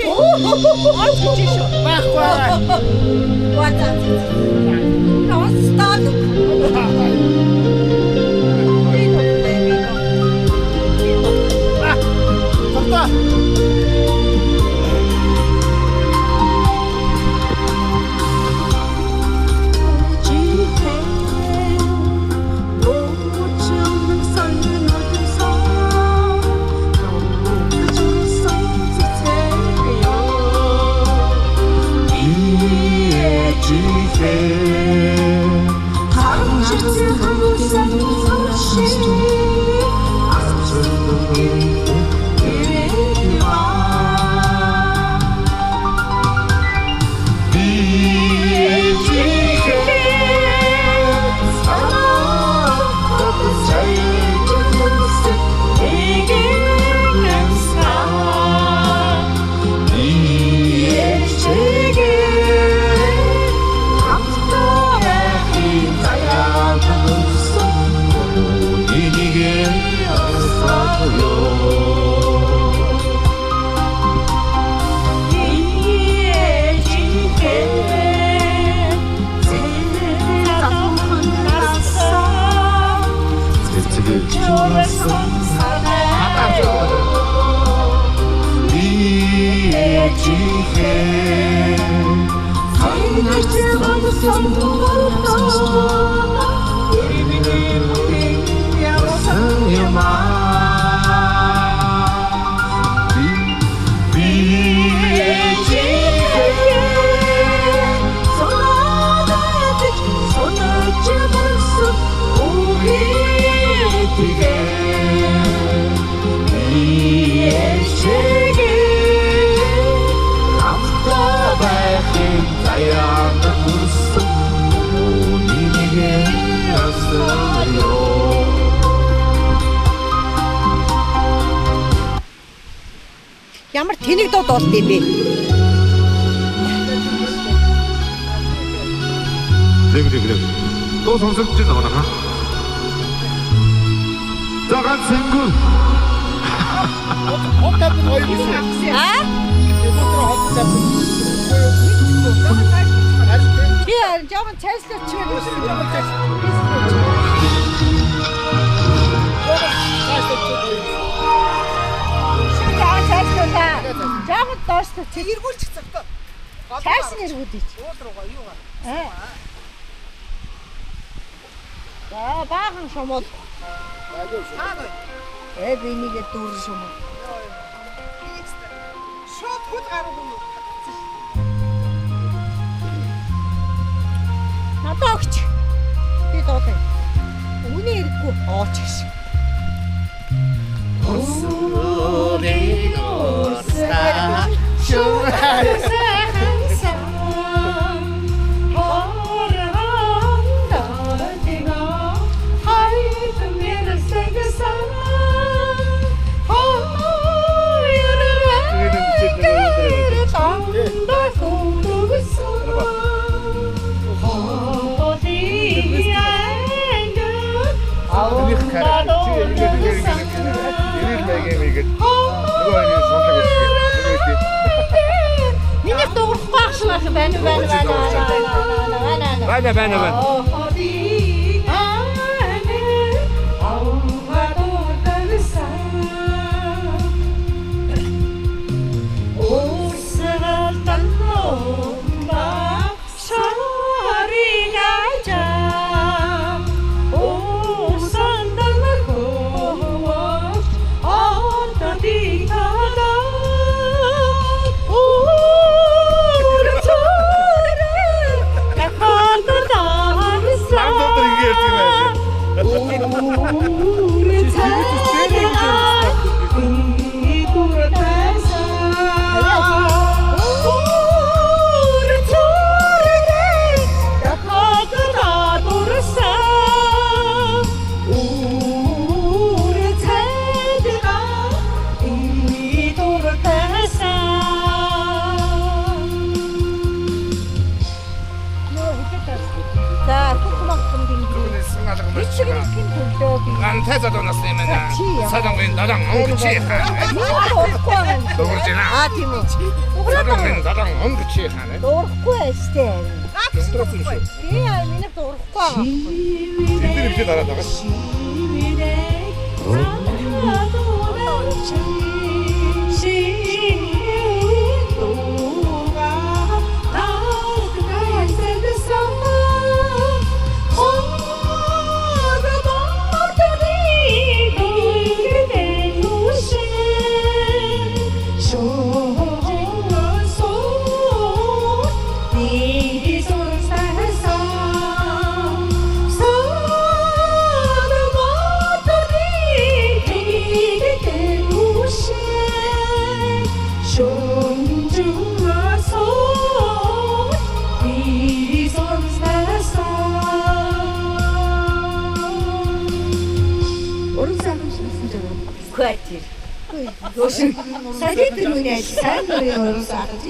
Орж гэж шүү. Байхгүй. Вата. Настан. Тогтоо. Ямар тэнэг дуу дуулт юм бэ? 그래 그래 그래. 또 손석진 나오나? 자, 간 생군. Хот тавьдаг хоёр биш үү? Аа? Өнөөдөр хот тавьдаг. Би жоохон цайслаач байна. Жоохон цайслаач. Шүү дээ цайслаа. Жоохон доошлоо. Эргүүлчих цагтаа. Цааш нь эргүүлээч. Уул руугаа юугаа. Аа. За баахан шумуул. Хаана вэ? Би нэгэ дүүр шумуул. Шууд хөл гарах юм уу? Надаа өгч. Би дуулаа. Үүний хэрэггүй ооч гэж. Өсөрийн урсаа Миний дуурахгүй ах шиг байна байна байна байна байна байна байна. Мантай залуунаас юм байна. Солонгын долоон өнгө чи хаана? Миний дуурахгүй байгаа юм. Дуурж байна. Аа, тийм үү. Солонгын долоон өнгө чи хаана? Дуурахгүй штэ. Дуурсан юм шүү. Тийм аа, миний дуурахгүй байгаа. Бид нар битээ дараад байгаа шүү. Квартир. Садит нүнэ сайн нүрийн уран сахаж.